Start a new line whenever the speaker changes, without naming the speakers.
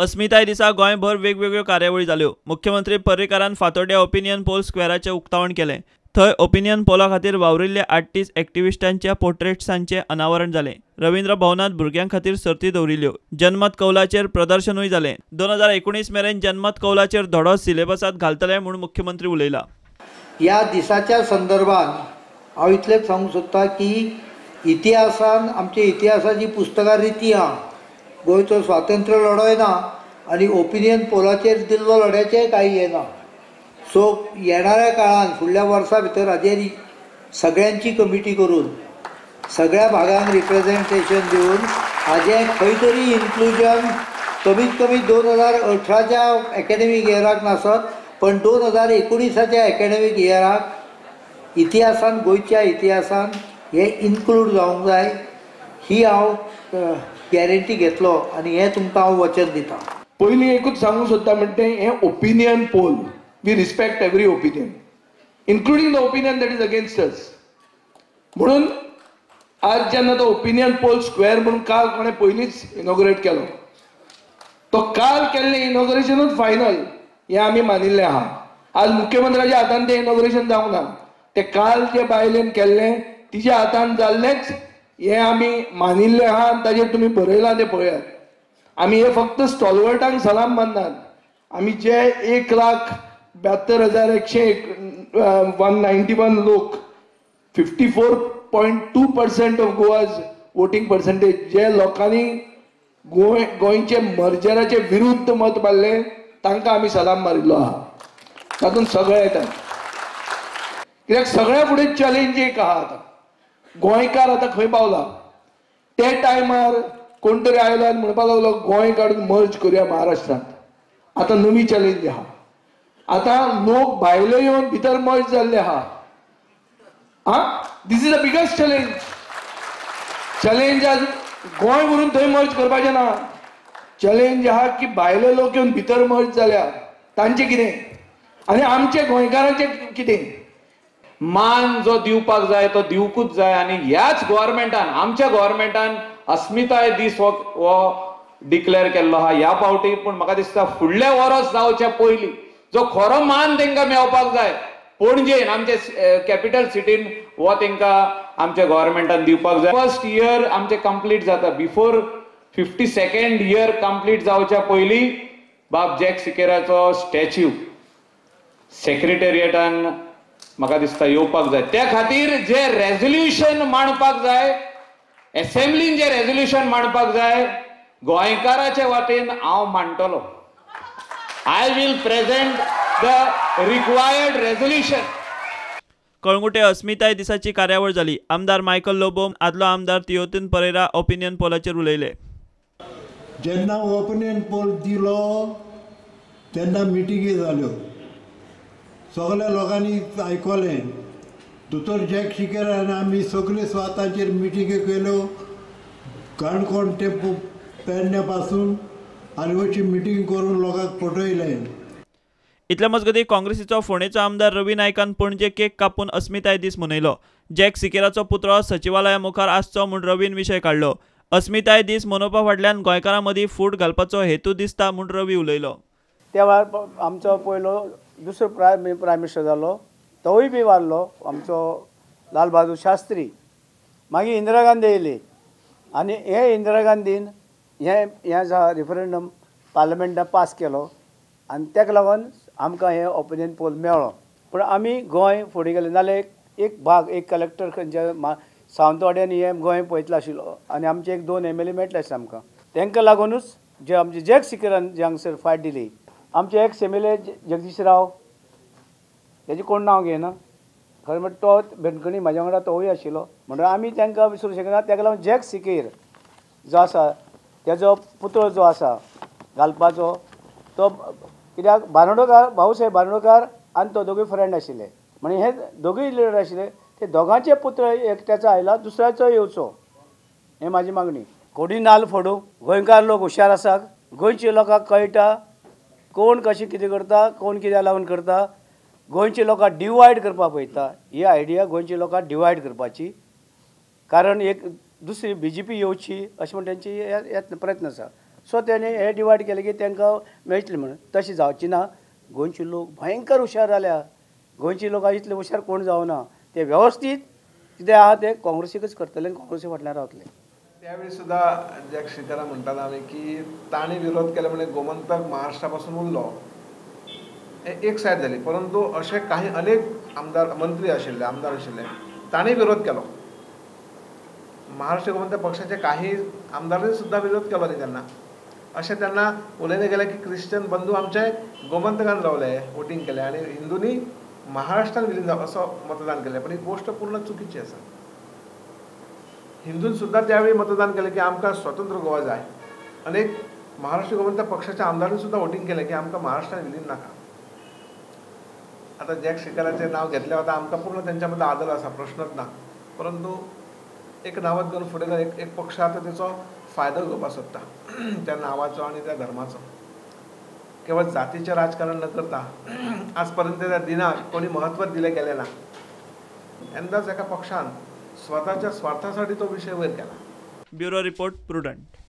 अस्मिताय दिसा गोंयभर वेगवेगळ्यो कार्यावळी जाल्यो. मुख्यमंत्री पर्रीकारान फातोड्ड्या ओपिनियन पोल स्क्वेराचें उक्तावण केलें. थंय ओपिनियन पोला खातीर वावरिल्ल्या आर्टिस्ट एक्टिविस्टांच्या पोर्ट्रेट्सांचें अनावरण जालें. रवींद्र भवनांत भुरग्यां खातीर सर्ती दवरिल्ल्यो. जनमत कौलाचेर प्रदर्शनूय जालें. 2019 मेरेन जनमत कौलाचेर धडो सिलेबसांत घालतले म्हूण मुख्यमंत्री उलयला.
ह्या दिसाच्या संदर्भात हांव इतलेंच सांगूंक सोदता की इतिहासान आमच्या इतिहासाची पुस्तकां रिती आहा. गोंयचो स्वातंत्र्य लढोय ना आनी ओपिनियन पोलाचेर दिल्लो लढ्याचेंय कांय हें ना. सो येणाऱ्या काळान फुडल्या वर्सा भितर हाजेर सगळ्यांची कमिटी करून सगळ्या भागांक रिप्रेझेंटेशन दिवन हाजें खंय तरी इन्क्लुजन कमीत कमी 2018च्या एकेडमीक इयराक नासत पण 2019च्या एकेडमीक इयराक इतिहासान गोंयच्या इतिहासान हें इन्क्लूड जावंक जाय ही हांव गॅरंटी घेतलो आनी हें तुमकां हांव वचन दिता.
पयलीं एकूच सांगूंक सोदता म्हणटा हें opinion poll. We respect every opinion, including the opinion that is against us. म्हणून आज जेन्ना तो ओपिनियन पोल स्क्वेअर म्हणून काल कोणें पयलींच इनॉग्रेट केलो, तो काल केल्लें इनॉग्रेशनूच फायनल हें आमी मानिल्लें आहा. आज मुख्यमंत्र्याच्या हातान तें इनॉग्रेशन जावंक ना, तें काल जे बायलेन केल्लें तिच्या हातान जाल्लेंच हें आमी मानिल्लें आहा आनी ताजेर तुमी बरयलां तें पळयात. आमी हे फक्त स्टॉलवर्टांक सलाम माननात, आमी जे 1,72,191 लोक 54.2% ऑफ गोवाज वोटींग पर्सेंटेज जे लोकांनी गोंयचे मर्जराचे विरुद्ध मत मारलें तांकां आमी सलाम मारिल्लो आहा. तातूंत सगळे येतात कित्याक सगळ्या फुडें चॅलेंज एक आहा. आतां गोंयकार आतां खंय पावला, ते टायमार कोण तरी आयलो आनी म्हणपाक लागलो गोंय काडून मर्ज करुया महाराष्ट्रांत. आतां नवी चॅलेंज आहा, आतां लोक भायले येवन भितर मर्ज जाल्ले आहा. आं, this is the biggest challenge. Challenge आज गोंय व्हरून थंय मर्ज करपाचें ना, चॅलेंज आहा की भायले लोक येवन भितर मर्ज जाल्या तांचें कितें आनी आमचे गोंयकारांचें कितें.
मान जो दिवपाक जाय तो दिवकूच जाय आनी ह्याच गव्हर्मेंटान आमच्या गव्हर्मेंटान अस्मिताय दीस हो डिक्लेअर केल्लो आहा ह्या फावटी. पूण म्हाका दिसता फुडल्या वर्स जावच्या पयलीं जो खरो मान तांकां मेळपाक जाय पणजेन आमचे कॅपिटल सिटीन हो तांकां आमच्या गव्हर्मेंटान दिवपाक जाय. फर्स्ट इयर आमचें कंप्लीट जाता, बिफोर 52nd year complete जावच्या पयलीं बाब जॅक सिकेराचो स्टॅच्यू सेक्रेटेरिएटान म्हाका दिसता येवपाक जाय. त्या खातीर जे रेजोल्युशन मांडपाक जाय, एसेंब्लीन जे रेजोल्युशन मांडपाक जाय, गोंयकाराचे वाटेन हांव मांडटलो. I will present the required resolution.
Calangute अस्मिताय दिसाची कार्यावळ जाली. आमदार मायकल लोबो, आदलो आमदार तियोतीन परेरा ओपिनियन पोलाचेर उलयले.
जेन्ना ओपिनियन पोल दिलो तेन्ना मिटिंगी जाल्यो, सगळ्या लोकांनी आयकलें. दोतोर जॅक सिकेरान आमी सगळे स्वाताचेर मिटिंगी केल्यो, काणकोण ते पेडण्या पासून आनी अशी मिटींग करून लोकांक पटयलें.
इतले मजगतीं काँग्रेसीचो फोंडेचो आमदार रवी नायकान पणजे केक कापून अस्मिताय दीस मनयलो. जॅक सिकेराचो पुतळो सचिवालया मुखार आसचो म्हूण रवीन विशय काडलो. अस्मिताय दीस मनोवपा फाटल्यान गोंयकारां मदीं फूट घालपाचो हेतू दिसता म्हूण रवी उलयलो.
त्या वेळार आमचो पयलो दुसरो प्रायम मिनिस्टर जालो, तोवूय बी वारलो आमचो लाल बहादूर शास्त्री. मागीर इंदिरा गांधी येयली आनी हे इंदिरा गांधीन हें हें रिफरंडम पार्लमेंटान पास केलो आनी ताका लागून आमकां हें ओपिनियन पोल मेळ्ळो. पूण आमी गोंय फुडें गेलें नाल्यार एक भाग एक कलेक्टर खंयच्या सावंतवाड्यांनी हें गोंय पळयतलो आशिल्लो आनी आमचे एक 2 MLA मेळटले आशिल्ले आमकां. तांकां लागुनूच जे आमचे जॅक सिकेरान जे हांगसर फायट दिली, आमचे एक्स MLA Jagdish राव, तेजें कोण नांव घेयना, खरें म्हणल्यार तो बेणकणी म्हाज्या वांगडा तोवूय आशिल्लो. म्हणटकीर आमी तांकां विसरूंक शकना. ताका लागून जॅक सिकेर जो आसा तेजो पुतळो जो आसा घालपाचो, तो कित्याक बांदोडकार, भाऊसाहेब बांदोडकार आनी तो दोगूय फ्रेंड आशिल्ले, म्हणजे हे दोगूय लिडर आशिल्ले, ते दोगांचे पुतळे एकट्याचो आयला दुसऱ्याचो येवचो हें म्हाजी मागणी. कोणी नाल फोडूं, गोंयकार लोक हुशार आसात, गोंयच्या लोकांक कळटा कोण कशें कितें करता, कोण कित्याक लागून करता. गोंयच्या लोकांक डिवायड करपाक पळयता, ही आयडिया गोंयच्या लोकांक डिवायड करपाची, कारण एक दुसरी BJP येवची अशें म्हण तेंची यत्न प्रयत्न आसा. सो तेणी हे डिवायड केले की तांकां मेळटलें म्हणून. तशें जावचें ना. गोंयचे लोक भयंकर हुशार जाल्या. गोंयचे लोक इतले हुशार कोण जावना. ते वेवस्थीत कितें आहा तें काँग्रेसीकच करतले आनी काँग्रेसी फाटल्यान रावतले.
त्यावेळी सुद्धा जॅक श्रीकरा म्हणटालो आमी की तांणी विरोध केला म्हणजे गोमंतक महाराष्ट्रा पासून उरलो, हे एक सायड जाली. परंतु अशे काही अनेक आमदार मंत्री आशिल्ले, आमदार आशिल्ले, तांणी विरोध केलो. महाराष्ट्र गोमंतक पक्षाचे काही आमदारांनी सुद्धा विरोध केलो न्ही तेन्ना. अशें तेन्ना उलयले गेले की क्रिश्चन बंधू आमचे गोमंतकान रावले, वोटींग केलें आनी हिंदूंनी महाराष्ट्रान विलीन जावप असो मतदान केलें. पण ही गोष्ट पूर्ण चुकीची आसा. हिंदून सुद्धा त्यावेळी मतदान केलें की आमकां स्वतंत्र गोवा जाय. अनेक महाराष्ट्र गोमंतक पक्षाच्या आमदारांनी सुद्धा वोटींग केलें की आमकां महाराष्ट्रान विलीन नाका. आतां जॅक श्रीकराचें नांव घेतलें आतां आमकां पूर्ण तेंच्या बद्दल आदर आसा, प्रश्नच ना. परंतु एक नांवात घेवन फुडें एक पक्ष आतां तेचो फायदो घेवपाक सोदता त्या नांवाचो आनी त्या धर्माचो. केवळ जातीचें राजकारण न करता आज पर्यंत त्या दिनाक कोणी महत्व दिलें गेलें ना. येन्नाच एका पक्षान स्वताच्या स्वार्थासाठी तो विषय वयर केला.
Bureau report, Prudent.